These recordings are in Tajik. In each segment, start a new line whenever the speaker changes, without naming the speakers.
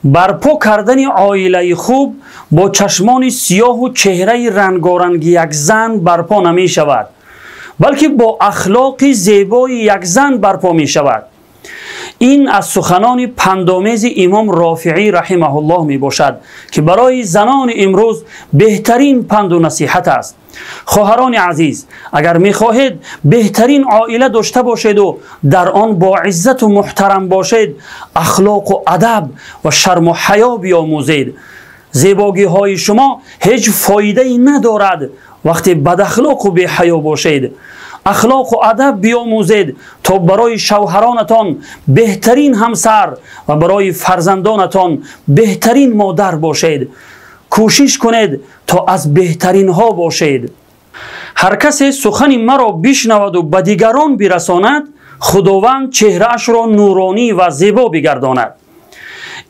Барпо кардани оилаи хуб бо чашмони сиёҳу чеҳраи рангоранги як зан барпо намешавад, балки бо ахлоқи зебои як зан барпо мешавад. Ин аз суханони пандомези имом Рофиъӣ раҳимаҳуллоҳ мебошад, ки барои занони имрӯз беҳтарин панду насиҳат аст. Хоҳарони азиз, агар мехоҳед беҳтарин оила дошта бошеду дар он бо иззату муҳтарам бошед, ахлоқу адаб ва шарму ҳаё биомӯзед. Зебогиҳои шумо ҳеҷ фоидае надорад, вақте бадахлоқу беҳаё бошед. Ахлоқу адаб биомӯзед, то барои шавҳаронатон беҳтарин ҳамсар ва барои фарзандонатон беҳтарин модар бошед. Кӯшиш кунед, то аз беҳтаринҳо бошед. Ҳар касе сухани маро бишнаваду ба дигарон бирасонад, Худованд чеҳраашро нуронӣ ва зебо бигардонад.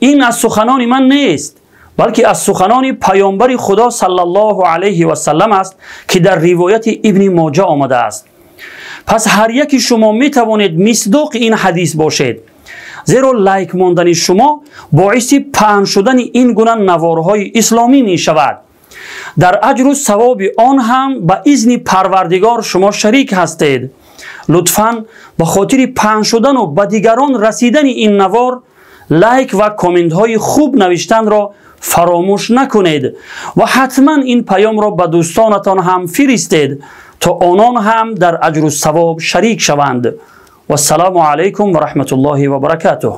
Ин аз суханони ман нест, балки аз суханони паёмбари Худо саллаллоҳу алайҳи васаллам аст, ки дар ривояти Ибни Моҷа омадааст. Пас ҳар яки шумо метавонед мисдоқи ин ҳадис бошед, зеро лайк мондани шумо боиси паҳн шудани ин гуна наворҳои исломӣ мешавад. Дар аҷру савоби он ҳам ба изни Парвардигор шумо шарик ҳастед. Лутфан ба хотири паҳн шудану ба дигарон расидани ин навор лайк ва комментҳои хуб навиштанро фаромӯш накунед ва ҳатман ин паёмро ба дӯстонатон ҳам фиристед, то онон ҳам дар аҷру савоб шарик шаванд. Вассалому алайкум ва раҳматуллоҳи ва баракатуҳ.